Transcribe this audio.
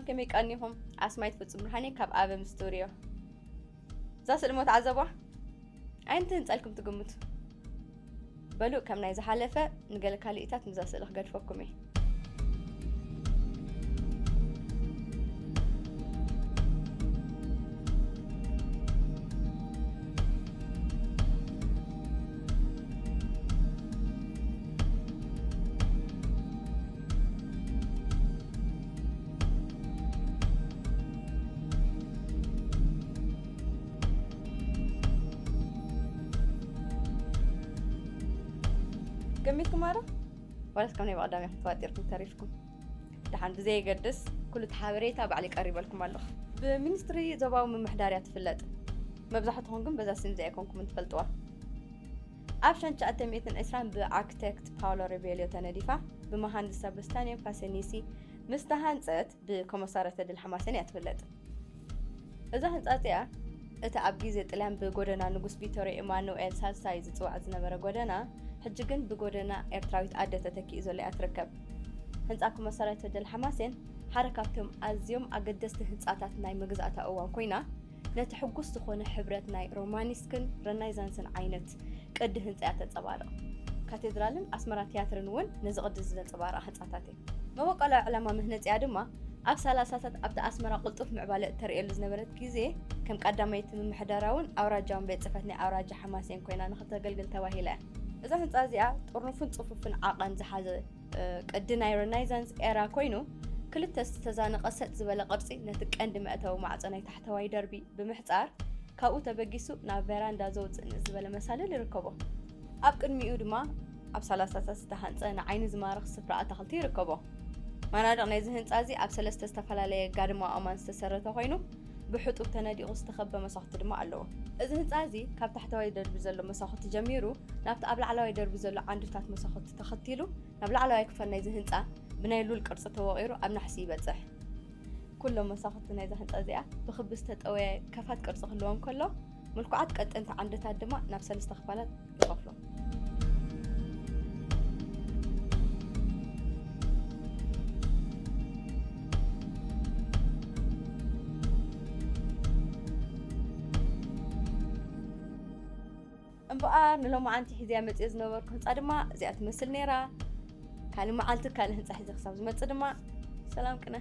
ከመይ ቀኒኹም? ኣስማይት ፍጹም ብርሃኔ ካብ ኣበም ስቱድዮ። እዛ ስእሊ እሞ ተዓዘቧ። ኣየንቲ ህንጻ ኢልኩም ትግምቱ? በሉ፣ ከም ናይ ዝሓለፈ ንገለ ካልኢታት ምስዛ ስእሊ ክገድፈኩም እየ። ገሚትኩም ኣረ ዋላስ ከም ናይ ብቐዳም ኢኹም ተዋጢርኩም ተሪፍኩም? ደሓን፣ ብዘየገድስ ኩሉ እቲ ሓበሬታ ባዕሊ ቀሪበልኩም ኣለኹ። ብሚኒስትሪ ዞባዊ ምምሕዳር እያ ትፍለጥ። መብዛሕትኹም ግን በዛ ስም እዚኣ ኣይኮንኩምን ትፈልጥዋ። ኣብ ሸንቻ ኣተሚትን ዕስራን ብኣርክቴክት ፓውሎ ሬቤልዮ ተነዲፋ፣ ብመሃንድስ ሰባስታንዮ ፋሰኒሲ ምስ ተሃንጸት፣ ብኮመሳርያ ተድላ ሓማሴን እያ ትፍለጥ። እዛ ህንጻ እዚኣ፣ እቲ ኣብ ግዜ ጥልያን ብጎደና ንጉስ ቪቶርዮ ኢማኑኤል ሳልሳይ ዝጽዋዕ ዝነበረ ጎደና፣ ሕጂ ግን ብጎደና ኤርትራዊት ኣደ ተተኪኡ ዘሎ እያ ትርከብ። ህንጻ ኮመሳርያ ተድላ ሓማሴን ሓደ ካብቶም ኣዝዮም ኣገደስቲ ህንጻታት ናይ መግዛእታ እዋን ኮይና፣ ነቲ ሕጉስ ዝኾነ ሕብረት ናይ ሮማኒስክን ረናይዛንስን ዓይነት ቅዲ ህንጻ እያ ተንጸባርቕ። ካቴድራልን ኣስመራ ቲያትርን እውን ነዚ ቅዲ እዚ ዘንጸባርቓ ህንጻታት እየን። መበቆላዊ ዕላማ መህነጺኣ ድማ ኣብ ሰላሳታት ኣብቲ ኣስመራ ቅልጡፍ ምዕባለ እተርእየሉ ዝነበረት ግዜ፣ ከም ቀዳመይቲ ምምሕዳራውን ኣውራጃውን ቤት ጽሕፈት ናይ ኣውራጃ ሓማሴን ኮይና ንኽተገልግል ተባሂላ እያ። እዛ ህንጻ እዚኣ ጥርኑፍን ጽፉፍን ዓቐን ዝሓዘ፣ እ፣ ቅዲ ናይ ረናይዛንስ ኤራ ኮይኑ፣ ክልተ ዝተዛነቐ ሰጥ ዝበለ ቅርጺ ነቲ ቀንዲ መእተዊ ማዕጾ ናይ ታሕተዋይ ደርቢ ብምሕጻር፣ ካብኡ ተበጊሱ ናብ ቬራንዳ ዘውጽእ ንእስ ዝበለ መሳልል ይርከቦ። ኣብ ቅድሚኡ ድማ ኣብ ሰላሳታት ዝተሃንጸ ንዓይኒ ዝማርኽ ስፍራ ኣታኽልቲ ይርከቦ። መናድቕ ናይዚ ህንጻ እዚ ኣብ ሰለስተ ዝተፈላለየ ጋድማ ኣእማን ዝተሰረተ ኮይኑ፣ ብሕጡብ ተነዲቑ ዝተኸበ መሳኹቲ ድማ ኣለዎ። እዚ ህንጻ እዚ ካብ ታሕተዋይ ደርቢ ዘሎ መሳኹቲ ጀሚሩ ናብቲ ኣብ ላዕለዋይ ደርቢ ዘሎ ዓንድታት መሳኹቲ ተኸቲሉ ናብ ላዕለዋይ ክፋል ናይዚ ህንጻ ብናይ ሉል ቅርጺ ተወቒሩ ኣብ ናሕሲ ይበጽሕ። ኩሎም መሳኹቲ ናይዛ ህንጻ እዚኣ ብኽቢ ዝተጠወየ ከፋት ቅርጺ ክህልዎም ከሎ፣ ምልኩዓት ቀጠንቲ ዓንድታት ድማ ናብ ሰለስተ ክፋላት ይኸፍሎም። እምበኣር ንሎማዓንቲ ሒዘያ መጽየ ዝነበርኩ ህንጻ ድማ እዚኣ ትመስል ነይራ። ካልእ መዓልቲ ካልእ ህንጻ ሒዘ ክሳብ ዝመጽእ ድማ ሰላም ቅነ።